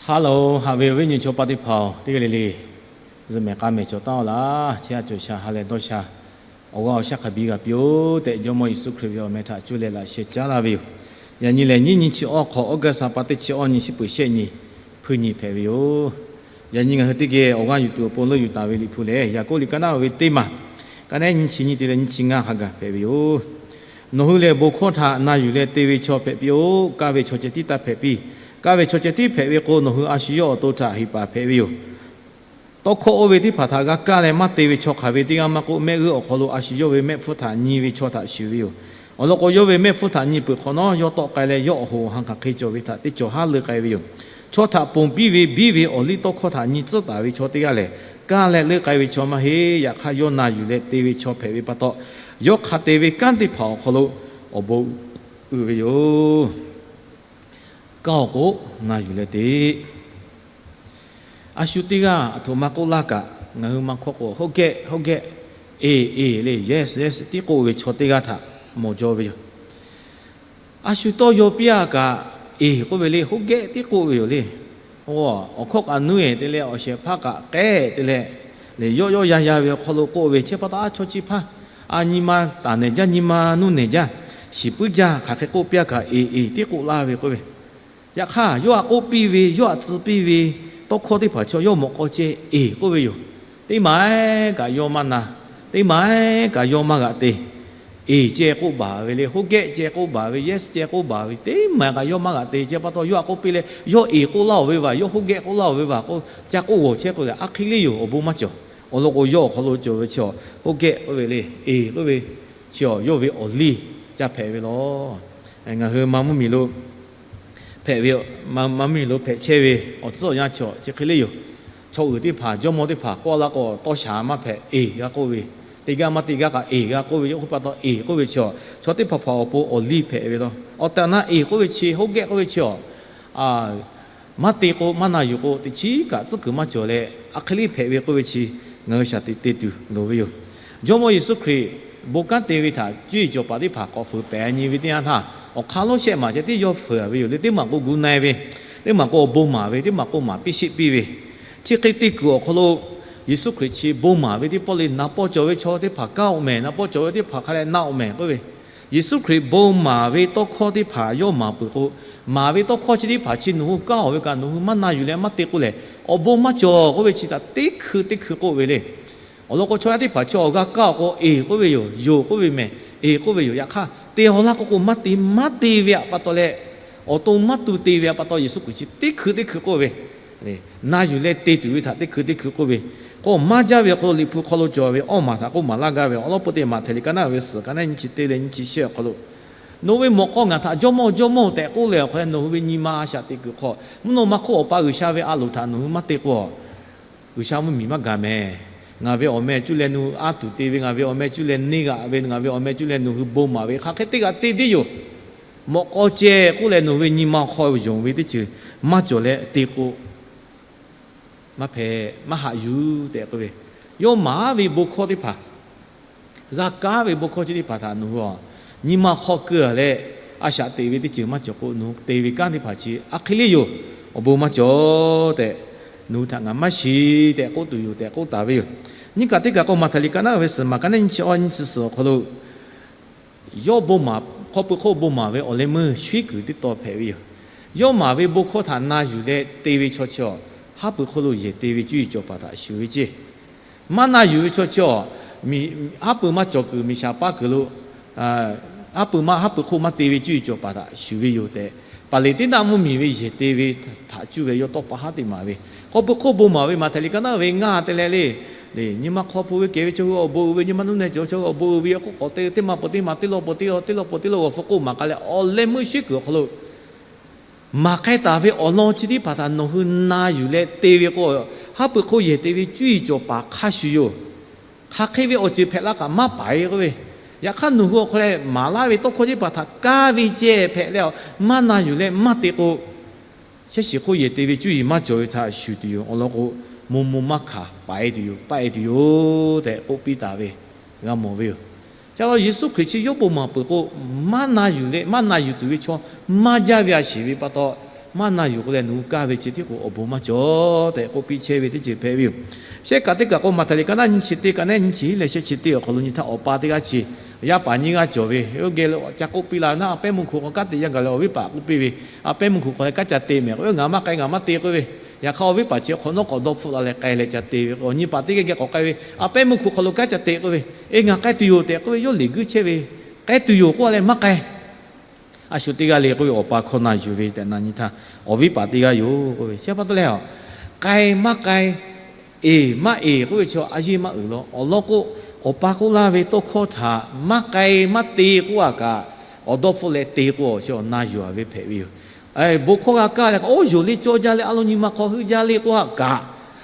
Hello, haꞈ ve awˬ viˉ nyi chaw pa teˇ hpaˍ-oˬ, teˇ g'aˇ le le zuhꞈ mehˍ k'a mehˍ cawˬ taˉ-oˬ laˇ. Chehˇ sha cawˬ sha ha lehˬ dawˇ sha, awˬ g'aˇ awˬ shaˉ hk'a biˇ g'a piˇ-oˬ tehꞈ, Jawˇmawˇ Yeˍsuˆ Hkriꞈ ve awˬ meh htaꞈ cuˇ leh laꞈ sheh caˉ laˇ ve yoˬ. Yaꞈ nyi lehˬ, nyiˇ nyiˇ chi awˇ hk'awꞈ, August ha pa teˇ chi awˇ nyi, shiˉ peuˍ shehˆ nyi, hpuiˇ nyi hpehꞈ ve yoˬ. Yaꞈ nyi ngaˬ hui teˇ geh awˬ g'aˇ yuˬ tuˬ awˬ pon leuˆ yuˬ taˍ ve Liꞈ hpu lehˬ, Yaˍkoˆ liꞈ ka naˉ ve teˇ maˬ, ka naˉ nyiˇ chi nyiˇ te leh nyiˇ chi ngaˇ hk'a gaˬ hpehꞈ ve yoˬ. Nawˬ hui lehˬ, bon hkawˇ htaꞈ na yuˬ leh te ve chaw hpehꞈ piˇ-oˆ. Kaˇ ve chaw ceh tiˉ taˇ hpehꞈ piˇ. Kaˇ ve chaw ceh tiˉ hpehꞈ ve k'o, nawˬ hui a shu yawˇ awˬ to htaꞈ heˍ paˍ hpehꞈ ve yoˬ. Tawˇ hkawˇ oˇ ve teˇ hpaˍ htaꞈ g'a kaˇ leh maˇ te ve chaw hk'aˬ ve teˇ g'aˇ maˇ k'oˆ, mehˆ g'uˇ awˬ hk'aw lo a shu yawˇ ve mehˆ hpfuhˇ htaꞈ nyi ve chaw htaꞈ shuˍ ve yoˬ. Awˬ lawn k'o, yawˇ ve mehˆ hpfuhˇ htaꞈ nyi peuˬ hk'awꞈ nawˉ, yawˇ tawˆ k'ai leh yawˇ awˬ hoꞈ awˬ han hk'aˬ hk'e cawˬ ve htaꞈ teˇ cawˬ haˉ leuˆ k'ai ve yoˬ. Chaw htaꞈ ponˬ piˇ ve biˇ ve awˬ liˇ tawˇ hkawˇ htaꞈ nyi tcuhˉ taˍ ve chaw teˇ g'aˇ lehˬ, kaˇ leh leuˆ k'ai ve chaw maˇ heˆ. Yaꞈ hk'aˇ, yawˇ na yuˬ leh te ve chaw hpehꞈ ve pa taw, yawˇ hk'a te ve kanˉ teˇ hpaˍ awˬ hk'aw lo awˬ bon uiˍ ve yoˬ. Kaˇ-oˬ k'o, na yuˬ leh te. A shu teˇ g'aˇ aˬ htoꞈ ma k'oˆ laˇ kaꞈ, ngaˬ hui ma hkawˇ k'o, hoˆ geh, hoˆ geh, eˬ, eˬ le, yes, yes tiˉ k'oˆ ve chaw teˇ g'aˇ htaꞈ mawˬ jaw ve yoˬ. A shu tawˇ yaw piˇ-a kaꞈ, eˬ k'oˆ ve le, hoˆ geh tiˉ k'oˆ ve yoˬ le. Awˬ hkawˇ kaꞈ nuˇ-eˬ te leh, awˬ shehˍ hpaˇ kaꞈ k'ehˉ te leh, lehˬ yawˆ yawˆ yan yan ve awˬ hk'aw lo k'oˆ ve, chi pa taw a chaw chi hpaˇ a nyi ma taˍ nehˬ jaˇ, nyi ma nuˇ nehˬ jaˇ, shiˍ puiˉ jaˇ, hk'aˬ hk'e k'oˆ piˇ-a kaꞈ, eˬ, eˬ tiˉ k'oˆ laˇ ve k'oˆ ve. Yaꞈ hk'aˇ, yawˇ htaꞈ k'oˆ piˇ ve, yawˇ htaꞈ tcuh piˇ ve tawˇ hkawˇ teˇ hpaˍ chaw yawˇ mawꞈ k'aw ceh eˬ k'oˆ ve yoˬ. Teˇ maˬ ehˉ kaꞈ yawˇ maˇ na, teˇ maˬ ehˉ kaꞈ yawˇ maˇ g'aꞈ te. Eˬ ceh k'oˆ baˬ ve le, hoˆ geh ceh k'oˆ baˬ ve, yes ceh k'oˆ baˬ ve, teˇ maˬ kaꞈ yawˇ maˇ g'aꞈ te. Chi pa taw yawˇ htaꞈ k'oˆ piˇ leh, yawˇ eˬ k'oˆ laˇ-oˬ ve vaˬ, yawˇ hoˆ geh k'oˆ laˇ-oˬ ve vaˬ k'o, ca k'oˆ g'awˬ chehˇ k'o, a hk'e le yoˬ, awˬ bon maˇ cawˬ. Awˬ lawn k'o, yawˇ awˬ hk'aw lo cawˬ ve chi, hoˆ geh k'oˆ ve le, eˬ k'oˆ ve chi, yawˇ ve awˬ liˇ ca hpehꞈ ve law. Ngaˬ hui ma mvuhˇ miˬ lo hpehꞈ ve, ma mvuhˇ miˬ lo hpehꞈ chehˇ ve awˬ tcuhˉ awˬ yanˇ chi, chi hk'e le yoˬ. Chaw uiˍ teˇ hpaˍ, jawˇmawˇ teˇ hpaˍ k'oˆ laˇ k'o, tawˇ shaˍ maˇ hpehꞈ, eˬ g'a k'oˆ ve, teˇ g'aˇ maˇ teˇ g'aˇ kaꞈ eˬ g'a k'oˆ ve, yawˇ k'oˆ pa taw eˬ k'oˆ ve chi, chaw teˇ hpaˍ hpaˍ awˬ pon awˬ liˇ hpehꞈ ve law. Awˬ tehˬ awˬ na eˬ k'oˆ ve chi, hoˆ geh k'oˆ ve chi, a maˇ te k'o, maˇ na yuˬ k'o, teꞈ chiˉ kaꞈ tcuhˉ kuiˬ maˇ cawˬ leh, a hk'e le hpehꞈ ve k'oˆ ve chi, ngaˬ hui shaˍ tiꞈ te tuˬ loˍ ve yoˬ. Jawˇmawˇ Yeˍsuˆ Hkriꞈ bon kanˉ te ve htaꞈ cuˇ yiˍ cawˬ paˍ teˇ hpaˍ k'awꞈ fuiˍ pehˍ nyi ve teˇ yanˇ htaˇ, awˬ hk'aˇ lonˉ shehˆ maˬ ceh tiˉ yawˇ fuiˍ ve yoˬ le. Teˇ maˬ k'o gu na-e ve, teˇ maˬ k'o awˬ bon maˍ ve, teˇ maˬ k'o maˍ piˇ sheˆ piˇ ve, chi hk'e te kuiˬ awˬ hk'aw lo, Yeˍsuˆ Hkriꞈ chi bon maˍ ve teˇ pawˆ le, na pawˇ cawˬ ve chaw teˇ hpaˍ kaˇ-oˬ mehˍ, na pawˇ cawˬ ve teˇ hpaˍ hk'a leh na-oˬ mehˍ k'oˆ ve, Yeˍsuˆ Hkriꞈ bon maˍ ve tawˇ hkawˇ teˇ hpaˍ yawˇ maˍ peuˬ k'o, maˍ ve tawˇ hkawˇ chi teˇ hpaˍ chi nawˬ hui kaˇ-oˬ ve kaꞈ nawˬ hui maˇ na yuˬ leh maˇ te k'o lehˬ, awˬ bon maˇ cawˬ k'oˆ ve chi htaꞈ teˇ hkui teˇ hkui k'oˆ ve le. Awˬ lawn k'o, chaw yaˇ teˇ hpaˍ chi awˬ g'a kaˇ-oˬ k'o, eˬ k'oˆ ve yoˬ, yoˬ k'oˆ ve mehˍ, eˬ k'oˆ ve yoˬ. Yaꞈ hk'aˇ, te-aw laˇ k'oˆ k'o maˇ te, maˇ te ve htaꞈ pa taw leh, awˬ to maˇ tu te ve htaꞈ pa taw Yeˍsuˆ Hkriꞈ chi teˇ hkui teˇ hkui k'oˆ ve, na yuˬ leh te tuˬ ve htaꞈ teˇ hkui teˇ hkui k'oˆ ve, k'o maˇ jaˇ ve awˬ hk'aw lo Liꞈ hpu hk'aw lo cawˬ ve awˬ maˬ htaꞈ k'oˆ maˍ laˇ gaˇ ve awˬ lawn peu teˇ maˬ hteꞈ liꞈ ka naˉ ve suhˍ ka naˉ nyiˇ chi teˇ leh nyiˇ chi shehˆ awˬ hk'aw lo, nawˬ hui ve mawꞈ k'aw ngaˬ htaꞈ jawˇmawˇ jawˇmawˇ tehꞈ k'oˆ leh awˬ hk'aw lo nawˬ hui ve nyi ma a shaꞈ teꞈ kuiˬ hk'aw, mvuhˇ naw ma hk'oˆ Awˬ pa G'uiˬsha ve a loˍ htaꞈ nawˬ hui maˇ te k'o, G'uiˬsha mvuhˇmiˬ maˇ gaˬ mehˍ. Ngaˬ ve awˬ meh cuˇ leh nawˬ hui a tuˬ te ve, ngaˬ ve awˬ meh cuˇ leh neˇ g'aꞈ ve, ngaˬ ve awˬ meh cuˇ leh nawˬ hui bon maˍ ve hk'aˬ hk'e teˇ g'aꞈ te deˇ yoˬ. Mawꞈ k'aw ceh k'oˆ leh nawˬ hui ve nyi ma awˬ hk'aw yonˍ ve teˇ ceuˬ maˇ cawˬ leh te k'o, maˇ hpehꞈ, maˇ haꞈ yuˬ tehꞈ k'oˆ ve, yawˇ maˍ ve bon hkawˇ teˇ hpaˍ, g'a kaˉ ve bon hkawˇ chi teˇ hpaˍ htaꞈ nawˬ hui nyi ma hk'aw keu-a leh, a shaꞈ teꞈ ve teˇ ceuˬ maˇ cawˬ k'o, nawˬ hui te ve kanˉ teˇ hpaˍ chi a hk'e le yoˬ, awˬ bon maˇ cawˬ tehꞈ, nawˬ hui htaꞈ ngaˬ maˇ shiˍ tehꞈ k'oˆ tuˬ yoˬ tehꞈ k'oˆ taˍ ve yoˬ. Nyiˇ kaꞈ teˇ kaꞈ k'o, Maꞈhtehˍ liꞈ ka naˉ ve suhˍ maˬ ka naˉ nyiˇ chi awˇ nyiˇ chi suhˍ awˬ hk'aw lo, yawˇ bon maˍ hk'aw pui hk'oˆ bon maˍ ve awˬ leh meuˇ shuiˉ kuiˬ teˇ taw hpehꞈ ve yoˬ. Yawˇ maˍ ve bon hkawˇ htaꞈ na yuˬ leh te ve chaw chi awˬ, haˉ pui hk'oˆ lo yehˬ te ve cuˇ yiˍ cawˬ paˍ htaꞈ shuˍ ve ceˇ. Maˇ na yuˬ ve chaw chi awˬ, haˉ pui maˇ cawˬ kuiˬ, miˬ shaˍ paˇ kuiˬ lo, haˉ pui maˇ, haˉ pui hk'oˆ maˇ te ve cuˇ yiˍ cawˬ paˍ htaꞈ shuˍ ve yoˬ tehꞈ, Paˍleˍtiˉnaˆ mvuhˇmiˬ ve yehˬ te ve htaꞈ cuˇ ve yawˇ tawˇ pa haˉ teˇ maˍ ve, hk'aw pui hk'oˆ bon maˍ ve Maꞈhtehˍ liꞈ ka naˉ ve ngaˇ te leh le, nyi ma hk'aw pui ve kehˬ ve chaw hui awˬ bon uiˍ ve, nyi ma nuˇ neh cawˬ chaw hui awˬ bon uiˍ ve, k'oˆ k'awꞈ te teˇ maˬ peuˬ teˇ maˬ, teˇ lawˬ peuˬ teˇ lawˬ, teˇ lawˬ peuˬ teˇ lawˬ g'awˬ hpfuh k'oˆ maˍ k'ai leh, awˬ leh meuˇ shuiˉ kuiˬ awˬ hk'aw lo maˍ k'ai taˍ ve awˬ lawn chi teˇ hpaˍ htaꞈ nawˬ hui na yuˬ leh te ve k'o, haˉ pui hk'oˆ yehˬ te ve cuˇ yiˍ cawˬ paˍ hk'a shuˍ yoˬ. Hk'aˬ hk'e ve awˬ ceuˬ hpehꞈ la kaꞈ maˇ paiˍ k'oˆ ve, yaꞈ hk'aˇ nawˬ hui awˬ hk'aw leh maˍ laˇ ve tawˇ hkawˇ teˇ hpaˍ htaꞈ kaˇ ve ceh hpehꞈ leh, maˇ na yuˬ leh maˇ te k'o, shehˉ shiˍ hk'oˆ yehˬ te ve cuˇ yiˍ maˇ cawˬ ve htaꞈ shuˍ tuˬ yoˬ. Awˬ lawn k'o, mo mo maˇ hkanˍ, paiˍ tuˬ yoˬ, paiˍ tuˬ yoˬ tehꞈ k'oˆ piˇ taˍ ve g'a mawˬ ve yoˬ. Ca la Yeˍsuˆ Hkriꞈ chi yawˇ bon maˍ peuˬ k'o, maˇ na yuˬ leh maˇ na yuˬ tuˬ ve chaw maˇ jaˇ ve a shiˍ ve pa taw, Maˇ na yuˬ k'o leh nawˬ hui kaˇ ve chi tiˉ k'o awˬ bon maˇ cawˬ tehꞈ k'oˆ piˇ chehˇ ve teˇ ceuˬ hpehꞈ ve yoˬ. Shehˆ kaꞈ teˇ kaꞈ k'o, Maꞈhtehˍ liꞈ ka naˉ nyiˇ chi teˇ ka naˉ nyiˇ chi hiˉ leh shehˆ chi teˇ awˬ hk'aw lo nyi htaˇ, awˬ pa teˇ g'aˇ chi yaˇ paˍ nyiˇ g'aˇ cawˬ ve, oˇ geh lo ca k'oˆ piˇ la naˉ, a pehˉ meuˇ hk'oˆ k'awꞈ kanˉ te yaˇ gaˬ leh awˬ viˉ paˍ k'oˆ piˇ ve, a pehˉ meuˇ hk'oˆ hk'aw leh kanˉ ca te mehˍ k'o, ngaˬ maˇ k'ai, ngaˬ maˇ te k'oˆ ve. Yaꞈ hk'aˇ awˬ viˉ paˍ chi hk'awꞈ nawˉ k'awꞈ dawˇ hpfuhˆ la leh k'ai leh ca te ve. Awˬ nyi paˍ teˇ g'aˇ geh k'awꞈ k'ai ve, a pehˉ meuˇ hk'oˆ hk'aw lo kanˉ ca te k'oˆ ve, eˬ, ngaˬ k'ai tuˬ yoˬ tehꞈ k'oˆ ve, yawˇ leˬ guiˇ chehˇ ve, k'ai tuˬ yoˬ k'oˆ leh maˇ k'ai. A shu teˇ g'aˇ le k'oˆ ve, awˬ pa hkawˇ na yuˬ ve tehꞈ na nyi htaˇ, awˬ viˉ paˍ teˇ g'aˇ yoˬ k'oˆ ve, chi pa taw leh, k'ai maˇ k'ai, eˬ maˇ eˬ k'oˆ ve chi a yeˇ maˇ uiˍ law. Awˬ lawn k'o, awˬ pa k'oˆ laˇ ve tawˇ hkawˇ htaꞈ maˇ k'ai maˇ te k'oˆ a kaꞈ, awˬ dawˇ hpfuhˆ leh te k'o, chi awˬ na yuˬ a ve hpehꞈ ve yoˬ. Bon hkawˇ g'a kaˇ leh, oˇ yonˍ le cawˇ jaˇ le, a lo nyi ma hk'aw heuˆ jaˇ le k'oˆ a kaꞈ,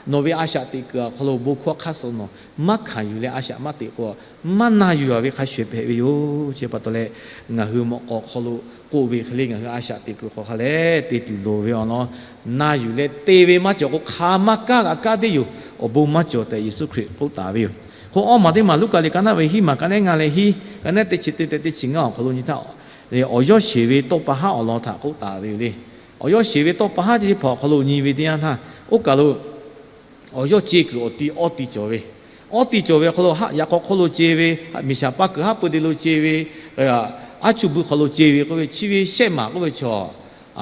nawˬ ve a shaꞈ teꞈ kuiˬ awˬ hk'aw lo bon hkawˇ hk'aˇ suh nawˬ maˇ hkanˍ yuˬ leh a shaꞈ maˇ teꞈ k'o, maˇ na yuˬ a ve hk'a shuˍ hpehꞈ ve yoˬ. Chi pa taw leh, ngaˬ hui mawꞈ k'aw hk'aw lo k'oˆ ve hk'e le, ngaˬ hui a shaꞈ teꞈ kuiˬ hk'aw hk'a leh te tuˬ loˍ ve awˬ lawn, na yuˬ leh te ve maˇ cawˬ k'o, hk'aˬ ma kaˇ g'a kaˇ teˇ yoˬ, awˬ bon maˇ cawˬ tehꞈ Yeˍsuˆ Hkriꞈ k'oˆ taˍ ve yoˬ. Hk'o awˇ maˬ teˇ maˬ Luˉkaꞈ liꞈ ka naˉ ve hiˉ maˬ ka naˉ ngaˇ leh hiˉ, ka naˉ teˇ chi teˇ tehꞈ teˇ chi ngaˇ awˬ hk'aw lo nyi htaˇ, awˬ yawˇ sheˍ ve tawˇ pa haˉ awˬ lawn htaꞈ k'oˆ taˍ ve yoˬ le. Awˬ yawˇ sheˍ ve tawˇ pa haˉ chi teˇ hpaˍ awˬ hk'aw lo nyi ve teˇ yanˇ htaˇ, oˇ kaˬ lo awˬ yawˇ ce kuiˬ awˬ ti awˇ ti cawˬ ve, awˇ ti cawˬ ve awˬ hk'aw lo, yaꞈ k'aw hk'aw lo ce ve, miˬ shaˍ paˇ kuiˬ haˉ pui te lo ce ve, aˉ chuˇ bui hk'aw lo ce ve k'oˆ ve, chi ve shehˆ maˬ k'oˆ ve chaw,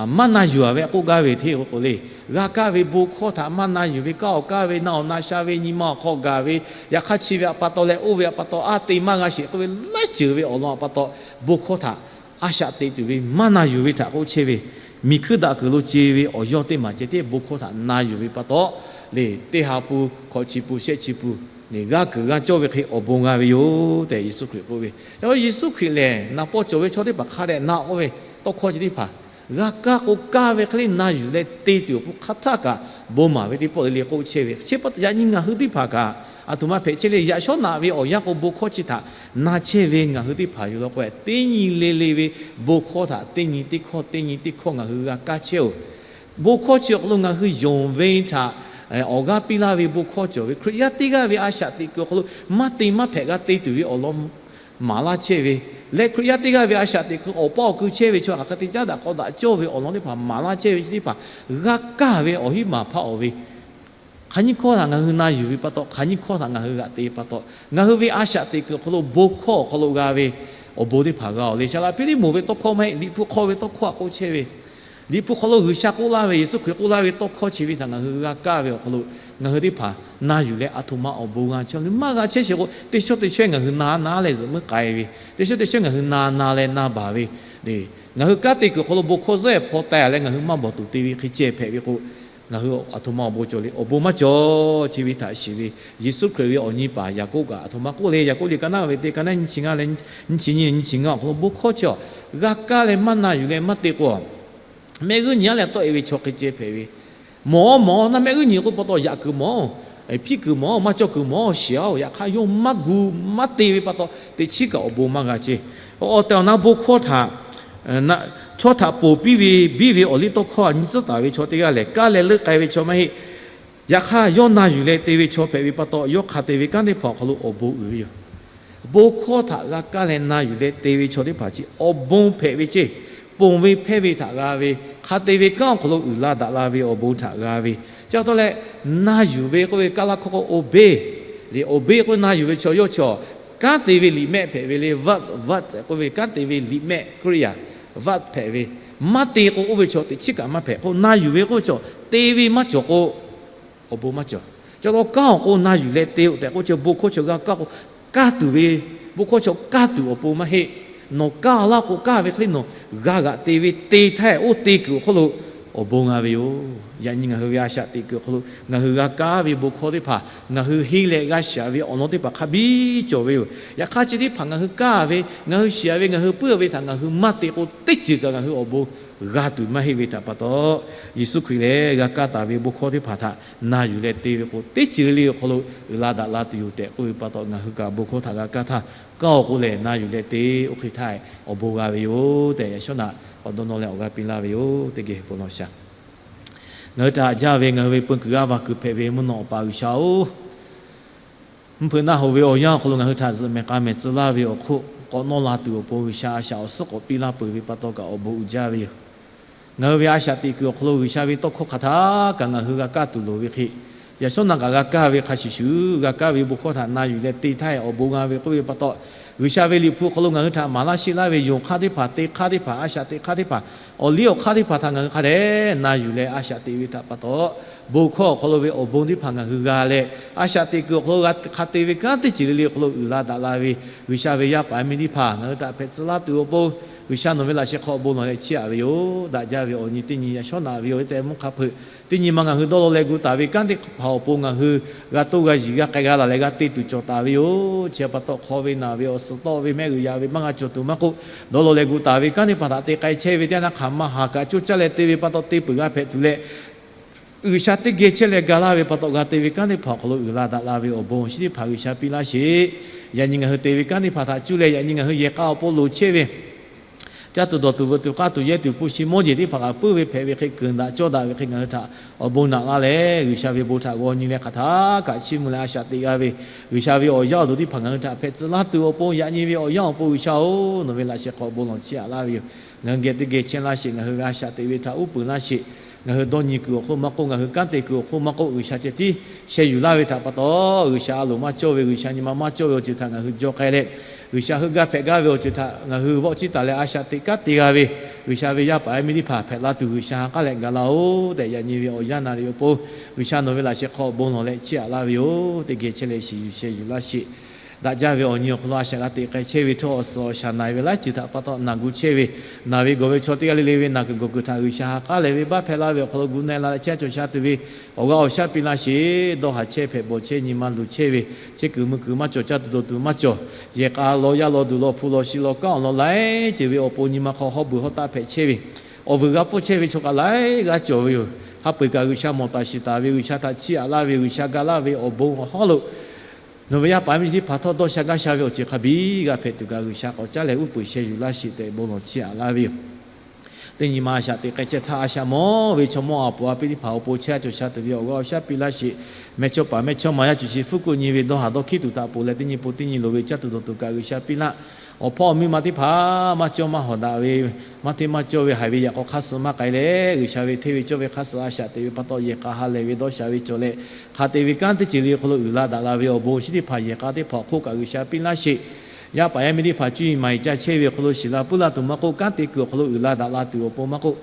maˇ na yuˬ a ve k'oˆ gaˇ ve hteˇ k'o k'o le. G'a kaˇ ve bon hkawˇ htaꞈ maˇ na yuˬ ve, kaˇ awˬ kaˇ ve, na awˬ na sha ve, nyi ma awˬ hk'aw gaˬ ve, yaꞈ hk'aˇ chi ve a pa taw leh oˇ ve a pa taw a te maˇ g'a sheˍ k'oˆ ve, laiˉ ceuˬ ve awˬ lawn a pa taw, bon hkawˇ htaꞈ a shaꞈ teꞈ tuˬ ve maˇ na yuˬ ve htaꞈ k'oˆ chehˇ ve, miˬ hkuiˇ daꞈ kuiˬ lo ce ve awˬ yawˇ teˇ maˬ ceh tiˉ bon hkawˇ htaꞈ na yuˬ ve pa taw, le teˇ ha pun hkawꞈ chi pun shehˆ chi pun, g'a kuiˬ g'a cawˇ ve hk'e awˬ bon g'a ve yoˬ tehꞈ Yeˍsuˆ Hkriꞈ k'oˆ ve. Yaꞈ hk'aˇ Yeˍsuˆ Hkriꞈ lehˬ, na pawˇ cawˬ ve chaw teˇ hpaˍ hk'a dehꞈ na k'oˆ ve tawˇ hkawˇ chi teˇ hpaˍ g'a kaˇ k'o, kaˇ ve hk'e le na yuˬ leh te tuˬ awˬ pon hk'aˬ htaˇ kaꞈ bon maˍ ve teˇ pawˆ le le k'oˆ chehˇ ve. Chi pa taw yaꞈ nyi ngaˬ hui teˇ hpaˍ kaꞈ, aˬ htoꞈ ma hpehꞈ chehˇ le, yaꞈ shawˉ naꞈ ve awˬ yanˇ k'o bon hkawˇ chi htaꞈ na chehˇ ve ngaˬ hui teˇ hpaˍ yoˬ law k'o, teˇ nyi le le ve bon hkawˇ htaꞈ teˇ nyi teˇ hkawˇ teˇ nyi teˇ hkawˇ ngaˬ hui g'a kaˇ chehˇ oˬ. Bon hkawˇ chi awˬ hk'aw lo ngaˬ hui yonˍ ve htaꞈ awˬ g'aˇ piˇ laˇ ve bon hkawˇ cawˬ ve, Hkriꞈ yaˇ teˇ g'aˇ ve a shaꞈ teꞈ kuiˬ awˬ hk'aw lo maˇ te maˇ hpehꞈ g'a te tuˬ ve awˬ lawn maˍ laˇ chehˇ ve, leh Hkriꞈ yaˇ teˇ g'aˇ ve a shaꞈ teꞈ kuiˬ awˬ paˇ awˬ kui chehˇ ve chaw hk'aˬ hk'e te caˉ daꞈ k'aw daꞈ cawˇ ve awˬ lawn teˇ hpaˍ maˍ laˇ chehˇ ve chi teˇ hpaˍ g'a kaˇ ve awˬ hiˉ maˬ hpaˇ awˬ ve, hk'aˬ nyiˇ hkawˇ htaꞈ ngaˬ hui na yuˬ ve pa taw, hk'aˬ nyiˇ hkawˇ htaꞈ ngaˬ hui g'aꞈ te pa taw, ngaˬ hui ve a shaꞈ teꞈ kuiˬ awˬ hk'aw lo bon hkawˇ awˬ hk'aw lo g'a ve awˬ bon teˇ hpaˍ g'a oˬ le. Saˍ laꞈ Hpiˇliˇmoˍ ve tawˇ hkawˇ maˇ heˆ, Liꞈ hpu hk'aw ve tawˇ hkawˇ htaꞈ k'oˆ chehˇ ve, Liꞈ hpu hk'aw lo G'uiˬsha k'oˆ laˇ ve, Yeˍsuˆ Hkriꞈ k'oˆ laˇ ve tawˇ hkawˇ chi ve htaꞈ ngaˬ hui g'a kaˇ ve awˬ hk'aw lo, ngaˬ hui teˇ hpaˍ na yuˬ leh aˬ htoꞈ ma awˬ bon g'a chehˇ le. Maˇ g'a chehˇ sheˍ k'o, teˇ shawˉ teˇ shawehˇ ngaˬ hui na na leh zuhꞈ meuˇ k'ai ve, teˇ shawˉ teˇ shawehˇ ngaˬ hui na na leh na baˬ ve, ngaˬ hui kanˉ te kuiˬ awˬ hk'aw lo bon hkawˇ zuhˆ hpaw taiˍ leh ngaˬ hui maˇ bawˬ tuˬ te ve hk'e ceh hpehꞈ ve k'o, ngaˬ hui aˬ htoꞈ ma awˬ bon cawˬ le. Awˬ bon maˇ cawˬ. Chi ve htaꞈ shiˍ ve Yeˍsuˆ Hkriꞈ ve awˬ nyi paˍ Yaˍkoˆ kaꞈ aˬ htoꞈ ma k'oˆ le. Yaˍkoˆ liꞈ ka naˉ ve teˇ ka naˉ nyiˇ chi ngaˇ leh nyiˇ chi nyiˇ nyiˇ chi ngaˇ awˬ hk'aw lo bon hkawˇ chi awˬ g'a kaˇ leh maˇ na yuˬ leh maˇ te k'o, mehˆ g'uˇ nyi aˉ leh tawˆ e ve chaw hk'e ceh hpehꞈ ve, mawˬ mawˬ naˆ mehˆ g'uˇ nyi k'oˆ pa taw yaꞈ kuiˬ mawˬ, hpiˇ kuiˬ mawˬ, maˇ cawˇ kuiˬ mawˬ shiˍ-aˬ. Yaꞈ hk'aˇ yawˇ maˇ gu maˇ te ve pa taw, teꞈ chiˉ kaꞈ awˬ bon maˇ g'a chehˇ. Awˬ tehˬ awˬ na bon hkawˇ htaꞈ chaw htaꞈ ponˬ piˇ ve biˇ ve awˬ liˇ tawˇ hkawˇ nyi tcuhˉ taˍ ve chaw teˇ g'aˇ lehˬ, kaˇ leh leuˆ k'ai ve chaw maˇ heˆ. Yaꞈ hk'aˇ yawˇ na yuˬ leh te ve chaw hpehꞈ ve pa taw, yawˇ hk'a te ve kanˉ teˇ hpaˍ awˬ hk'aw lo awˬ bon uiˍ ve yoˬ. Bon hkawˇ htaꞈ g'a kaˇ leh na yuˬ leh te ve chaw teˇ hpaˍ chi awˬ bon hpehꞈ ve ceˇ. Ponˬ ve hpehˇ ve htaꞈ g'a ve, hk'a te ve kanˉ awˬ hk'aw lo uiˍ la daꞈ la ve awˬ bon htaꞈ g'a ve, chi pa taw leh, na yuˬ ve k'oˆ ve kaˇ laˇ hkawˇ k'o obey, obey k'oˆ ve na yuˬ ve chaw yawˇ chaw kanˉ te ve liꞈ mehˆ hpehꞈ ve le. Verb, verb k'oˆ ve kanˉ te ve liꞈ mehˆ Hkriꞈ yaˇ verb hpehꞈ ve, maˇ te k'o oˇ ve chaw teꞈ chiˉ kaꞈ maˇ hpehꞈ k'o, na yuˬ ve k'oˆ ve chaw te ve maˇ cawˬ k'o, awˬ bon maˇ cawˬ. Chi pa taw kanˉ awˬ k'o na yuˬ leh te-oˬ tehꞈ k'oˆ chi bon hkawˇ chaw g'a kaˇ k'o, kaˇ tuˬ ve, bon hkawˇ chaw kaˇ tuˬ awˬ pon maˇ heˆ. Nawˬ kaˇ laˇ k'o, kaˇ ve hk'e le nawˬ g'a g'aꞈ te ve te htaˇ oˇ te kuiˬ awˬ hk'aw lo awˬ bon g'a ve yoˬ. Yaꞈ nyi ngaˬ hui ve a shaꞈ teꞈ kuiˬ awˬ hk'aw lo ngaˬ hui g'a kaˇ ve bon hkawˇ teˇ hpaˍ ngaˬ hui henˇ leh g'a shiˍ ve awˬ lawn teˇ hpaˍ hk'a biˇ cawˬ ve yoˬ. Yaꞈ hk'aˇ chi teˇ hpaˍ ngaˬ hui kaˇ ve, ngaˬ hui shiˍ ve, ngaˬ hui puiˉ ve htaꞈ ngaˬ hui maˇ te k'o, teˇ ceuˬ kaꞈ ngaˬ hui awˬ bon g'a tuˬ maˇ heˆ ve htaꞈ pa taw, Yeˍsuˆ Hkriꞈ lehˬ g'a kaˇ taˍ ve bon hkawˇ teˇ hpaˍ htaꞈ na yuˬ leh te ve k'o, teˇ ceuˬ le awˬ hk'aw lo uiˍ la daꞈ la tuˬ yoˬ tehꞈ k'oˆ ve pa taw, ngaˬ hui kaꞈ bon hkawˇ htaꞈ g'a kaˇ htaˇ, kaˇ awˬ k'o lehˬ na yuˬ leh te oˇ hk'e htaˇ awˬ bon g'a ve yoˬ tehꞈ, yaꞈ shawˉ naꞈ awˬ dawˇ nawˇ leh awˬ g'aˇ piˇ laˇ ve yoˬ. Teˇ geh bon lawˬ shaˍ. Ngaˬ hui htaꞈ haꞈ jaˇ ve, ngaˬ hui ve peu kuiˬ g'aˇ va kuiˬ hpehꞈ ve mvuhˇ naw Awˬ pa G'uiˬsha oˬ, mvuhˇ hpeuꞈ naˆ hoꞈ ve awˬ yanˇ awˬ hk'aw lo ngaˬ hui htaꞈ zuhꞈ mehˍ k'a mehˍ tcuh laˇ ve awˬ hk'oˆ, k'awꞈ nawˇ la tuˬ awˬ pon G'uiˬsha a shaꞈ awˬ suhˉ k'awꞈ piˇ laˇ peuˬ ve pa taw kaꞈ awˬ bon uiˍ jaˇ ve yoˬ. Ngaˬ hui ve a shaꞈ teꞈ kuiˬ awˬ hk'aw lo G'uiˬsha ve tawˇ hkawˇ hk'aˬ htaˇ kaꞈ ngaˬ hui g'a kaˇ tuˬ loˍ ve hk'e, yaꞈ shawˉ naˆ kaꞈ g'a kaˇ ve hk'a shuˍ shuˍ, g'a kaˇ ve bon hkawˇ htaꞈ na yuˬ leh te htaˇ awˬ bon g'a ve k'oˆ ve pa taw, G'uiˬsha ve Liꞈ hpu awˬ hk'aw lo ngaˬ hui htaꞈ maˍ laˇ sheˆ laˇ ve yonˍ hk'aˇ teˇ hpaˍ, te hk'aˇ teˇ hpaˍ, a shaꞈ teꞈ hk'aˇ teˇ hpaˍ, awˬ liˇ awˬ hk'aˇ teˇ hpaˍ htaꞈ ngaˬ hui hk'a dehꞈ na yuˬ leh a shaꞈ teꞈ ve htaꞈ pa taw, bon hkawˇ awˬ hk'aw lo ve awˬ bon teˇ hpaˍ ngaˬ hui g'a leh, a shaꞈ teꞈ kuiˬ awˬ hk'aw lo g'a hk'a te ve kanˉ teˇ ceuˬ le le awˬ hk'aw lo uiˍ la daꞈ la ve, G'uiˬsha ve yaˇ paˍ yaˇ miˇ teˇ hpaˍ ngaˬ hui htaꞈ hpehꞈ tcuh laˇ tuˬ awˬ pon, G'uiˬsha nawˬ ve laꞈ sheh hk'aw awˬ bon lawˬ leh chiˇ aꞈ ve yoˬ. Daꞈ jaˇ ve awˬ nyi teˇ nyi yaꞈ shawˉ naꞈ ve yoˬ. Teˇ mvuhˇ hk'a hpeuꞈ teˇ nyi ma ngaˬ hui dawˇ law leh gu taˍ ve kanˉ teˇ hpaˍ awˬ pon ngaˬ hui g'a toˇ g'a yiˬ g'a k'ai g'a laˬ leh g'a te tuˬ cawˬ taˍ ve yoˬ. Chi pa taw hk'aw ve naˬ ve awˬ suhˍ tawˆ ve mehˆ g'uiˬ yaꞈ ve maˇ g'a cawˬ tuˬ maˇ k'oˆ, dawˇ law leh gu taˍ ve kanˉ teˇ hpaˍ htaꞈ te k'ai chehˇ ve teˇ yanˇ hk'aˬ ma haˍ kaꞈ coˇ caˇ leh te ve pa taw te peuˬ g'a hpehꞈ tuˬ leh, G'uiˬsha teˇ geh chehˇ leh ga laˇ ve pa taw g'a te ve kanˉ teˇ hpaˍ awˬ hk'aw lo uiˍ la daꞈ la ve awˬ bon awˬ shinˉ teˇ hpaˍ G'uiˬsha piˇ laˇ sheˍ. Yaꞈ nyi ngaˬ hui te ve kanˉ teˇ hpaˍ htaꞈ cuˇ leh yaꞈ nyi ngaˬ hui yehˬ k'a awˬ pon loˍ chehˇ ve, caˇ tuˬ dawˬ tuˬ veuꞈ tuˬ k'aˇ tuˬ yehˇ tuˬ hpu shi mawˇ jeˬ teˇ hpaˍ kaꞈ puiˉ ve hpehꞈ ve hk'e kuiˬ daꞈ cawˇ daꞈ ve hk'e ngaˬ hui htaꞈ awˬ bon naꞈ laˇ leh, G'uiˬsha ve bon htaꞈ g'aw nyi leh hk'aˬ htaˇ kaꞈ chiˇ mvuh leh a shaꞈ teꞈ g'a ve, G'uiˬsha ve awˬ yaˇ awˬ duˬ teˇ hpaˍ ngaˬ hui htaꞈ hpehꞈ tcuh laˇ tuˬ awˬ pon yaꞈ nyi ve awˬ yanˇ awˬ pon G'uiˬsha-oˬ, nawˬ ve laꞈ sheh hk'aw awˬ bon lawˬ chiˇ aꞈ laˇ ve yoˬ. Ngaˬ hui geh teˇ geh chehˇ laˇ sheˍ. Ngaˬ hui ve a shaꞈ teꞈ ve htaꞈ uˉ peunˍ laˇ sheˍ. Ngaˬ hui dawˇ nyi kuiˬ awˬ hk'oˆ maˇ k'oˆ, ngaˬ hui kanˉ te kuiˬ awˬ hk'oˆ maˇ k'oˆ, G'uiˬsha ceh tiˉ sheh yuˬ laˇ ve htaꞈ pa taw, G'uiˬsha a loˍ maˇ cawˇ ve, G'uiˬsha nyi ma maˇ cawˇ ve awˬ ceuˬ htaꞈ ngaˬ hui jaw k'ai leh, G'uiˬsha heuˆ gaˇ hpehꞈ gaˇ ve awˬ ceuˬ htaꞈ ngaˬ hui vawˆ chiˇ taˍ leh a shaꞈ teꞈ kanˉ te g'a ve, G'uiˬsha ve yaˇ paˍ yaˇ miˇ teˇ hpaˍ hpehꞈ la tuˬ G'uiˬsha ha k'aˉ leh gaˬ laˇ-oˬ tehꞈ yaꞈ nyi ve awˬ yanˇ naˍ riˍ awˬ pon, G'uiˬsha nawˬ ve laꞈ sheh hk'aw awˬ bon lawˬ leh chiˇ aꞈ laˇ ve yoˬ. Teˇ geh chehˇ leh shiˍ yuˬ sheh yuˬ laˇ sheˍ. Daꞈ jaˇ ve awˬ nyi awˬ hk'aw lo a shaꞈ g'a teꞈ k'ai chehˇ ve htawˇ, awˬ suhˍ awˬ shaˍ naˬ ve laiˉ ceuˬ htaꞈ pa taw naˬ gu chehˇ ve, naˬ ve gawˬ ve chaw teˇ g'aˇ le le ve naˬ kuiˬ gawˬ kuiˬ htaꞈ G'uiˬsha ha k'aˉ leh venˇbaˆ hpehˇ laˇ ve awˬ hk'aw lo gu na-e la leh chehˇ cawˬ sha tuˬ ve awˬ g'aˇ awˬ shaˉ piˇ laˇ sheˍ. Dawˇ haˍ chehˇ hpehꞈ bawˬ chehˇ nyi ma luˬ chehˇ ve, chehˇ kuiˬ mui kuiˬ maˇ cawˬ, caˇ tuˬ dawˬ tuˬ maˇ cawˬ, yehˬ k'a law yaˇ law duˬ law hpu law shi law kanˉ awˬ lawn laiˉ ceuˬ ve awˬ pon nyi ma hk'aw hawˉ beuˬ hawˉ taˆ hpehꞈ chehˇ ve, awˬ vuiˬ g'a pfuhˇ chehˇ ve chaw kaꞈ laiˉ g'aˇ cawˬ ve yoˬ. Hk'a peu-eˬ kaꞈ G'uiˬsha mawˬ taˍ shiˍ taˍ ve, G'uiˬsha htaꞈ chiˇ aꞈ laˇ ve, G'uiˬsha ga laˇ ve awˬ bon awˬ hawˉ lo nawˬ ve yaˇ paˍ yaˇ miˇ teˇ hpaˍ htawˇ dawˇ sha gaˇ sha ve awˬ ceuˬ hk'a biˇ g'a hpehꞈ tuˬ kaꞈ G'uiˬsha k'awꞈ caˉ leh uˉ peunˍ sheh yuˬ laˇ sheˍ tehꞈ bon lawˬ chiˇ aꞈ laˇ ve yoˬ. Teˇ nyi ma a shaꞈ teꞈ k'ai chehˇ htaˇ, a shaꞈ mawˇ ve chaw mawˇ a puˍ a piˇ teˇ hpaˍ awˬ pon chehˇ a cawˬ sha tuˬ ve awˬ g'aˇ awˬ shaˉ piˇ laˇ sheˍ. Mehˇchawˇpaˍ mehˇchawˇma yaˇ cuˬ shi hpfuhˇ kuˆ nyi ve dawˇ haˍ dawˇ hkiˉ tuˬ htaꞈ ponˬ leh teˇ nyi pon teˇ nyi loˍ ve caˇ tuˬ dawˬ tuˬ kaꞈ G'uiˬsha piˇ laˇ. Awˬ hpawˇ awˬ miˇ ma teˇ hpaˍ maˇ cawˇ maˇ hawˍ daꞈ ve, maˇ hteˇ maˇ cawˇ ve haiˬ ve yaꞈ k'aw hk'aˇ suh maˇ k'ai leh, G'uiˬsha ve hteˇ ve cawˇ ve hk'aˇ suh a shaꞈ teꞈ ve pa taw yehˬ k'a ha lehˬ ve dawˇ sha ve cawˬ leh, hk'a te ve kanˉ teˇ ceuˬ le awˬ hk'aw lo uiˍ la daꞈ la ve awˬ bon awˬ shinˉ teˇ hpaˍ yehˬ k'a teˇ hpaˍ awˬ hk'oˆ kaꞈ G'uiˬsha piˇ laˇ sheˍ. Yaˇ paˍ yaˇ miˇ teˇ hpaˍ cuˇ yiˍ maˍ yiˍ ca chehˇ ve awˬ hk'aw lo shiˍ la puiˉ la tuˬ maˇ k'oˆ, kanˉ te kuiˬ awˬ hk'aw lo uiˍ la daꞈ la tuˬ awˬ pon maˇ k'oˆ,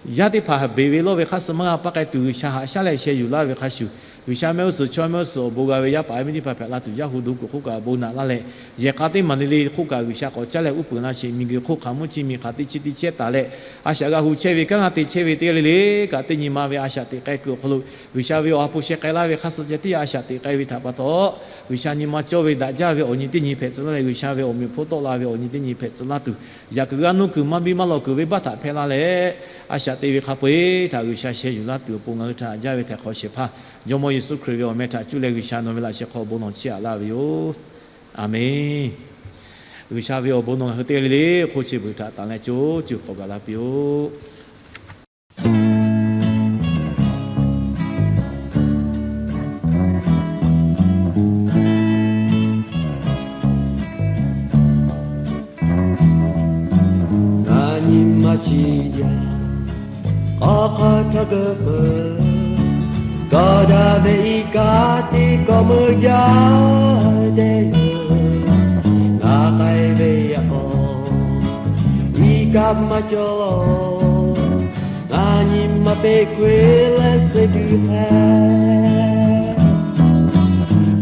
yaˇ teˇ hpaˍ beˬ ve lawˇ ve hk'aˇ suh maˇ g'a paˇ k'ai tuˬ G'uiˬsha haꞈ shaˉ leh sheh yuˬ laˇ ve hk'a shuˍ, G'uiˬsha mehˆ g'uˇ suhˍ chaw mehˆ g'uˇ suhˍ awˬ bon g'a ve yaˇ paˍ yaˇ miˇ teˇ hpaˍ hpehꞈ la tuˬ yaˇ hu duˬ kuiˬ hk'oˆ kaꞈ bon naꞈ laˇ leh, yehˬ k'a teˇ maˍ le le hk'oˆ kaꞈ G'uiˬsha k'awꞈ caˉ leh uˉ peunˍ laˇ sheˍ. Miˬguiˬ hk'oˆ hk'aˬ mvuhˇ chi miˬ hk'aˬ teˇ chi teˇ chehˇ taˍ leh, a shaꞈ g'a hu chehˇ ve kanˉ g'a te chehˇ ve teˇ g'aˇ le le kaꞈ teˇ nyi ma ve a shaꞈ teꞈ k'ai kuiˬ awˬ hk'aw lo G'uiˬsha ve awˬ ha hpu sheh k'ai laˇ ve hk'aˇ suh ceh tiˉ a shaꞈ teꞈ k'ai ve htaꞈ pa taw, G'uiˬsha nyi ma cawˇ ve daꞈ jaˇ ve awˬ nyi teˇ nyi hpehꞈ tcuh laˇ leh, G'uiˬsha ve awˬ meꞈ awˬ hponˇ tawˆ la ve awˬ nyi teˇ nyi hpehꞈ tcuh laˇ tuˬ, yaꞈ kuiˬ g'aˇ nuˇ kuiˬ maˇ biˇ maˇ lawꞈ kuiˬ venˇbaˆ htaꞈ hpehˇ laˇ leh, a shaꞈ te ve hk'a peu-eˬ htaꞈ G'uiˬsha sheh yuˬ laˇ tuˬ awˬ pon ngaˬ hui htaꞈ haꞈ jaˇ ve htaꞈ hk'aw shehˍ hpaˇ Jawˇmawˇ Yeˍsuˆ Hkriꞈ ve awˬ meh htaꞈ cuˇ leh G'uiˬsha nawˬ ve laꞈ sheh hk'aw awˬ bon lawˬ chiˇ aꞈ laˇ ve yoˬ. Aˬmenˍ. G'uiˬsha ve awˬ bon nawˬ ngaˬ hui teˇ g'aˇ le le hk'oˆ chi beuꞈ htaꞈ tanˬ leh co cuˬ k'awꞈ gaˬ la piˇ-oˆ. Ngaˬ nyi ma chi jaˇ k'awꞈ hk'aˇ htaˇ keu peuˬ, gawˇ daꞈ ve iˉ kaˆ teˇ kawˆ meuˇ jaˇ dehꞈ yoˬ. Ngaˬ k'ai ve yaꞈ k'aw iˉ kaˆ maˇ cawˬ, ngaˬ nyi ma peꞈ keu-eˬ leh suh tuˬ hpehꞈ.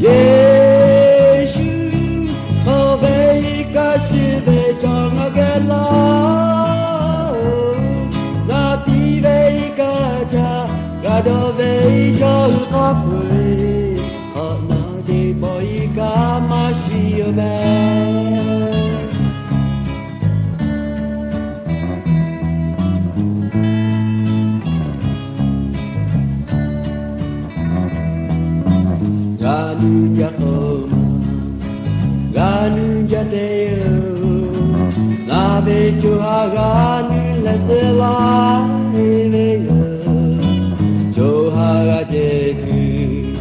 Yeˍsuˆ hk'aw ve iˉ kaˆ shiˍ ve chaw ngaˬ geh laˇ-oˬ. Ngaˬ piˇ ve iˉ kaˆ htaꞈ g'a dawˇ ve chaw hui hk'a peu-eˬ, k'awꞈ nawˬ teˇ pawˆ iˉ kaˆ maˇ shiˍ-oˬ mehˍ. G'a nuˇ jaˇ k'o maˇ, g'a nuˇ jaˇ teꞈ-oˬ. Ngaˬ ve co ha g'a nuˇ leh suh laˇ ve yoˬ. Co ha g'a jehˬ kuiˬ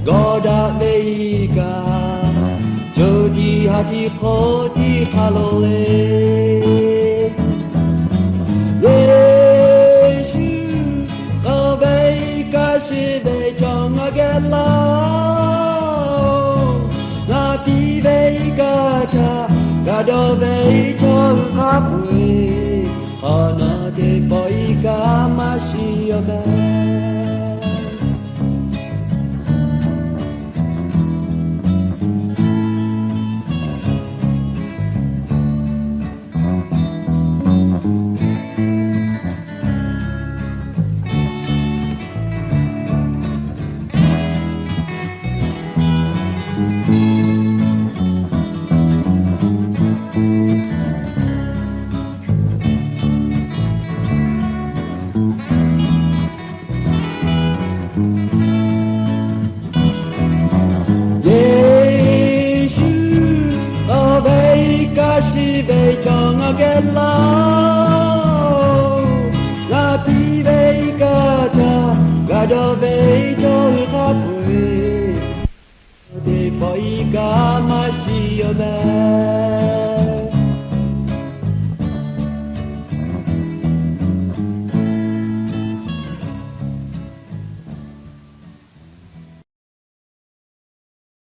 gawˇ daꞈ ve iˉ kaˆ, co tiꞈ ha tiꞈ hk'oˆ tiꞈ hk'a lo le. Yeˍsuˆ hk'a peu-eˬ hk'awꞈ nawˉ teˇ pawˆ iˉ kaˆ maˇ shiˍ yaw mehˍ. Yeˍsuˆ k'awꞈ ve iˉ kaˆ shiˍ ve chaw ngaˬ geh la